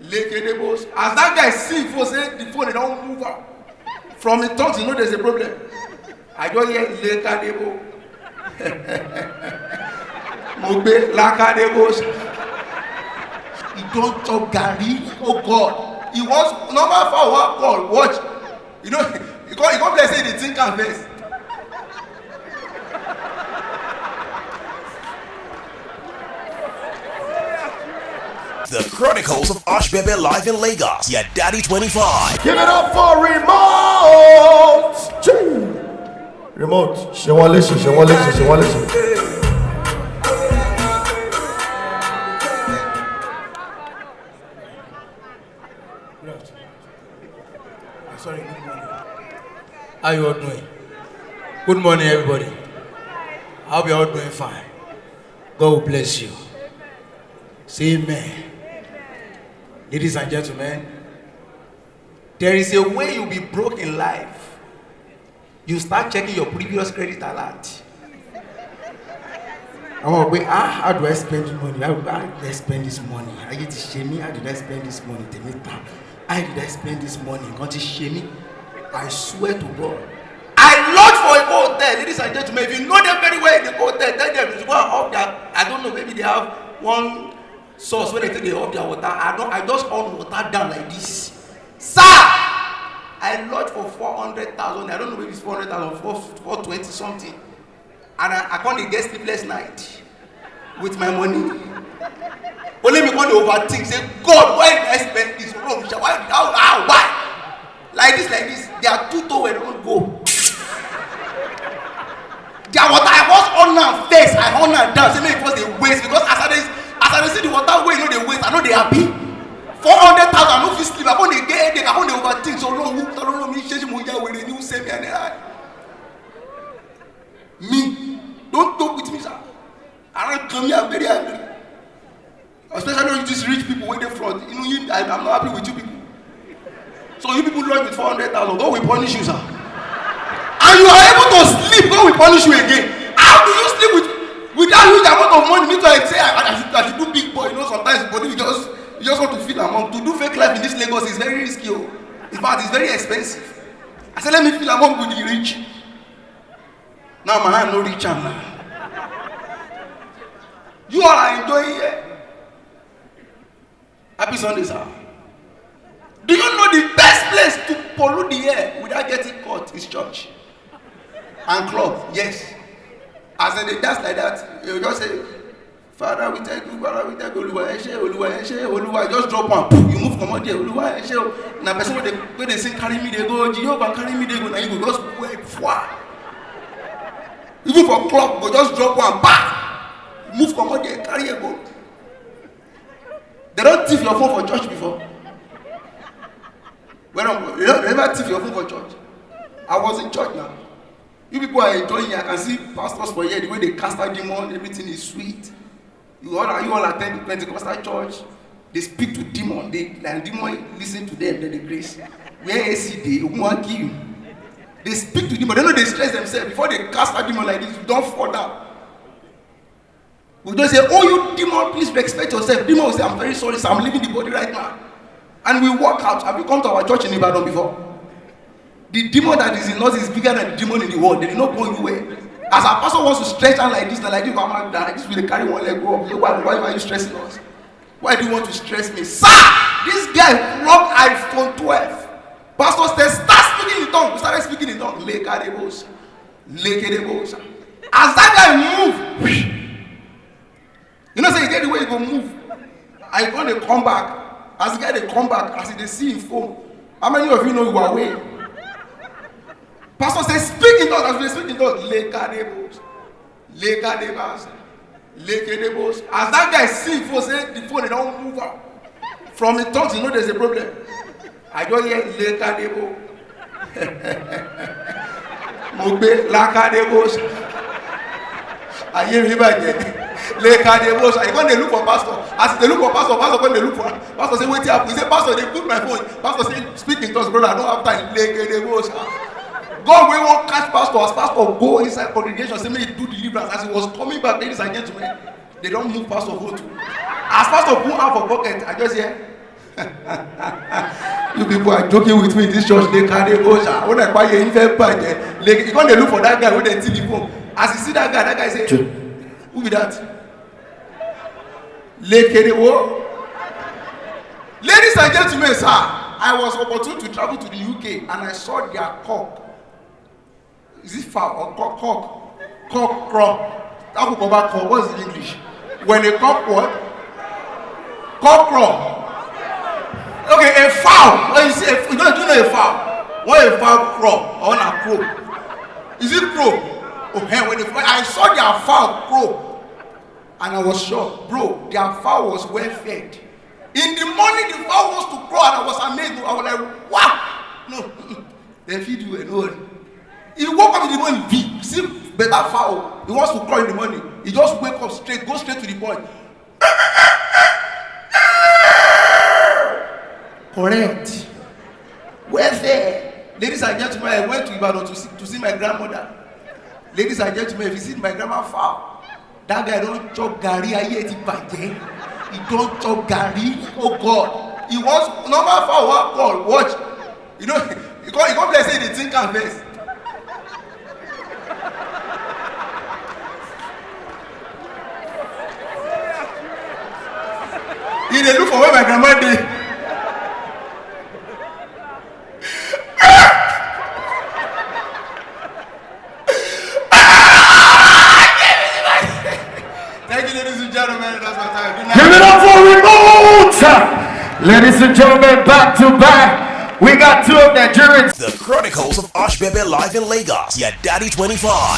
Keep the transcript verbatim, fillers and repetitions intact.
Lekedebos. As that guy see phone, say the phone, they don't move up. From the tongues, you know there's a problem. I just hear Lekadebo. Mogbe Lakadebos. He don't chop garri. Oh God. He wants normal for one call. Watch. You know, you can't, you can't play say the thing can face. The Chronicles of Osh Bebe live in Lagos. Yeah, Daddy twenty-five. Give it up for Remote! Chee! Remote, ṣe wọ́n léṣe, ṣe wọ́n léṣe, ṣe wọ́n léṣe. Sorry, good morning. How you all doing? Good morning, everybody. I hope you're all doing fine. God will bless you. Say amen. Ladies and gentlemen, there is a way you'll be broke in life. You start checking your previous credit alert. Àwọn ọ̀gbẹ́, ah, how do I spend this money? How, how did I spend this money? Ayé ti ṣe mí, how did I spend this money? Tèmi tán. How did I spend this money? Nǹkan ti ṣe mí. I swear to God. I lodge for a hotel, ladies and gentlemen. If you know them very well in the hotel, tell them to go and off their, I don't know, maybe they have one source where they take they off their water. I don't, I just on water down like this. Sir, I lodge for four hundred thousand. I don't know, maybe it's four hundred thousand, four, four twenty something. And I, I can't get sleepless night with my money. Only me going to overthink. Say, God, why did I spend this? Wrong, sha. Why? How? How? Why? Like this, like this. There are two towel don't go. There water, I was on now face, I on now down. Say, make it was the waste because as I dey, as I dey see the water wey no dey waste, I no dey happy. Four hundred thousand, I no fit sleep. I come dey get headache, I come dey overthink. So long, who, so long, me, ṣé mo ya wèrè ni, who send me and I? Me, don't talk with me, sir. Around come here, I'm very angry. Especially with these rich people wey dey front. You know, you, I, I'm not happy with you people. So you people lodge with four hundred thousand, God will punish you, sir. And you are able to sleep, God will punish you again. How do you sleep with, with that huge amount of money? Me too, I say I, I, should, I should do big boy. You know, sometimes body you just, you just want to feel among. To do fake life in this Lagos is very risky. Oh. In fact, it's very expensive. I said, let me feel among with the rich. Now my hand no reach am now. You all are enjoying here. Happy Sunday, sir. Do you know the best place to pollute the air without getting caught is church and club? Yes. As they dance like that, you just say, Father, we thank you, Father, we thank you, Oluwa, ẹ ṣé, Oluwa, ẹ ṣé, Oluwa, just drop one. You move from there, Oluwa, ẹ ṣé. Now person wey dey, wey dey sing, carry me, they go, Jehovah, carry me, they go. Now you go just wait for. Even for club, go just drop one, bah! Move from there, carry a go. They don't thief your phone for church before. Well, they don't, they never thief your phone for church. I was in church now. You people are enjoying. I can see pastors for here, the way they cast out demon, everything is sweet. You all are, you all attend the Pentecostal church. They speak to demon. They, like, demon listen to them, then they grace. Where A C dey, who wan kill you? They speak to demon. They know they stress themselves. Before they cast out demon like this, you don't fall down. We just say, oh, you demon, please respect yourself. Demon will say, I'm very sorry, sir, I'm leaving the body right now. And we walk out. Have you come to our church in Ibadan before? The demon that is in us is bigger than the demon in the world. They did not born you well. As our pastor wants to stretch out like this, like this, like this, we dey carry one leg go up. Say, why, why are you stressing us? Why do you want to stress me? Sir, this guy plugged iPhone twelve. Pastor said, start speaking in tongues. We started speaking in tongues. Lekedebos. Lekedebos. As that guy move, you know, say, you get the way you go move. I go dey come back. As the guy dey come back, as he dey see him phone, how many of you know you are away? Pastor say, speak in tongues. As we dey speak in tongues, Lekedebos. Lekedebos. Lekedebos. As that guy see him phone, say the phone, they don't move up. From the tongues, you know there's a problem. I just hear Lekedebos. Mogbe Lakadebos. Ayé mi bàjẹ́. Lekedebos. I come dey look for pastor. As they look for pastor, pastor come dey look for. Pastor say, wetin happen? He say, pastor, they put my phone. Pastor say, speak in tongues, brother. I don't have time. Lekedebos. God wey wan catch pastor, as pastor go inside congregation, say make he do deliverance. As he was coming back, ladies and gentlemen, they don't move pastor phone too. As pastor put hand for pocket, I just hear, You people are joking with me. This church dey carry go sha. When I quiet, if I bad, eh, like, you come dey look for that guy wey dey thief the phone. As you see that guy, that guy say, "Who be that?" Lekere wo. Ladies and gentlemen, sir, I was opportune to travel to the U K and I saw their cock. Is it fowl or cock? Cock. Cock crow. That could cover cock. What's the English? When a cock what? Cock crow. Okay, a fowl. When you see a, you know, you know a fowl. When a fowl crow or a crow. Is it crow? Oh, hey, when, the, when I saw their fowl crow, and I was shocked, bro. Their fowl was well fed. In the morning, the fowl wants to crow, and I was amazed. I was like, "Wow!" No, they feed you, eh, no worry. He woke up in the morning, V, see better fowl. He wants to crow in the morning. He just wake up straight, go straight to the point. Correct. Welfare. Ladies and gentlemen, I went to Ibadan to see, to see my grandmother. Ladies and gentlemen, if you see my grandma fowl, that guy don chop garri, ayé ti bàjẹ́. He don chop garri. Oh God. He wants normal fowl, one call, watch. You know, he come, he come like say he dey think am first. He dey look for where my grandma dey. Thank you, ladies and gentlemen. That's my time. Good night. Give it up for Remote! Ladies and gentlemen, back to back, we got two of Nigerians. The Chronicles of Osh Bebe live in Lagos. Yeah, Daddy twenty-five.